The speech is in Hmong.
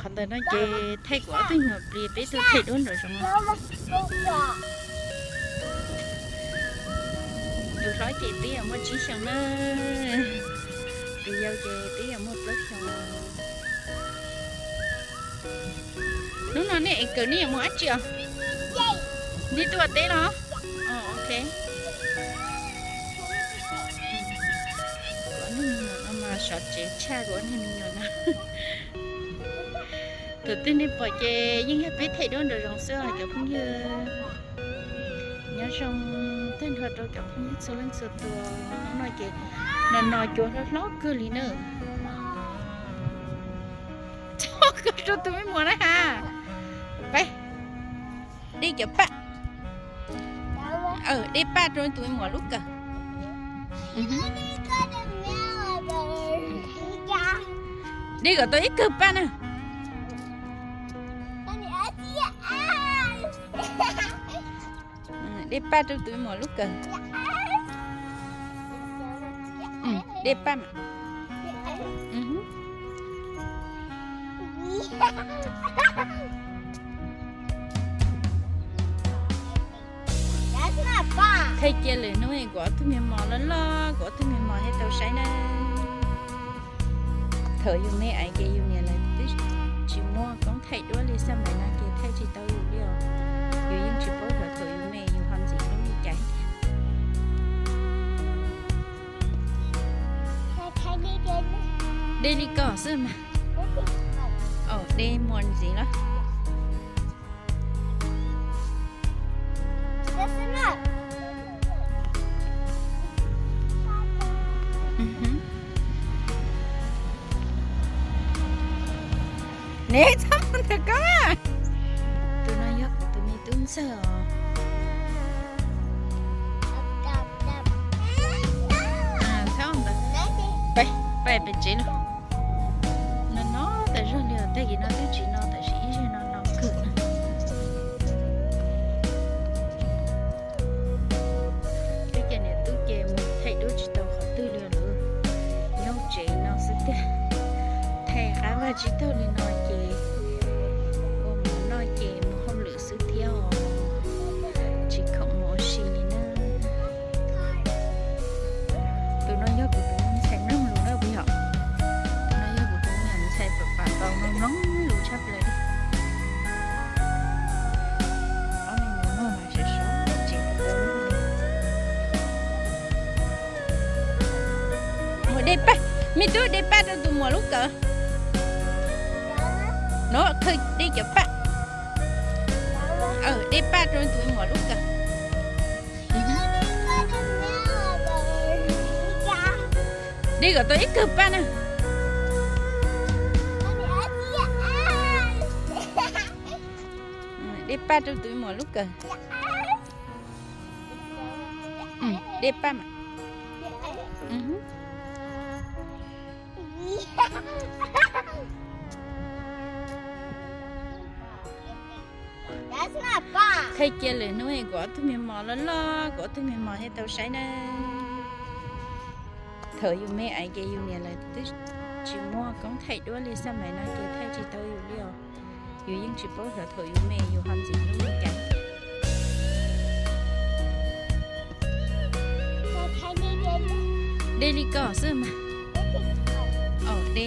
Qhov ntawm no ces thaij kuv ob tug me nyuam plis peb tuaj thaij duab nraum zoov. Tus hlob ces twb yuav muaj tsib xyoos na, tus yau ces twb yuav muaj plaub xyoos. Hnub no nej ev kawm nej yuav mus dab tsi os? Nej tuaj ua teb los? Ok. Kuv ob niag me nyuam no mas sov tsev tshaj kuv ob niag me nyuam no. Thaum twg nej pom ces yeej yog peb thaij duab nraum zoov xwb os cov phooj ywg. Nyob zoo tag nrho rau cov phooj ywg txhua leej txhua tus. Hnub no ces no no cua hlob hlob kawg li na. Tso kawg rau tus me muam na ha. Peb dej cov paj. Dej paj rau tus me muam lub kawm. Dej kom tau ib kawg paj na. Dej paj rau tus me muam lub kawm. Dej paj mas. Thaij cia lwm hnub kuv ob tug me mos loj loj, kuv ob tug me mos thiaj tau saib na. Thaum yus me aiv ces yus niam lawv twb tsis muaj koob thaij duab li, xab maim no ces thaij tsis tau yus li os. Yus yeej tsis paub xyov thaum yus me yus ho ntxim hlub li cas. Dej li ko xwb mas. Dej muag ntxiv lawm. Neb txhob mus ntawm koj. Tus no yog kuv tus me tub ntxawg os. Pais pem tsev no. No no tas zog li os, tag kis no twb tsis no tab sis ib zaug no no kawg. Twb ces niam tub ces mus thaij duab tsis tau qhov twg li lawm, nyob tsev no xwb tiag. Thaij qab vaj tsib taug li no ces ua mov noj ces mus hauj lwm xwb thiab os, tsis khoom mus ua si li na. Tus no yog kuv tus me ntxhais mloog lus na puas yog? Tus no yog kuv tus me ntxhais pam pam tau mloog mloog lus tshaj plaws li. Ob me nyuam muag mas sov sov tsev. Mus de paj, me tub de paj rau tus muam lub kawm. No, de cov paj. De paj rau tus muam lub kawm. De kom tau ib kawg paj na. De paj rau tus muam lub kawm. De paj mas. Thaij cia lwm hnub kuv ob tug me mos loj loj, kuv ob tug me mos thiaj tau saib na. Thaum yus me aiv ces yus niam lawv twb tsis muaj koob thaij duab li, xab maim no ces thaij tsis tau yus li os. Yus yeej tsis paub xyov thaum yus me yus ho ntxim hlub li cas. De li ko xwb mas. De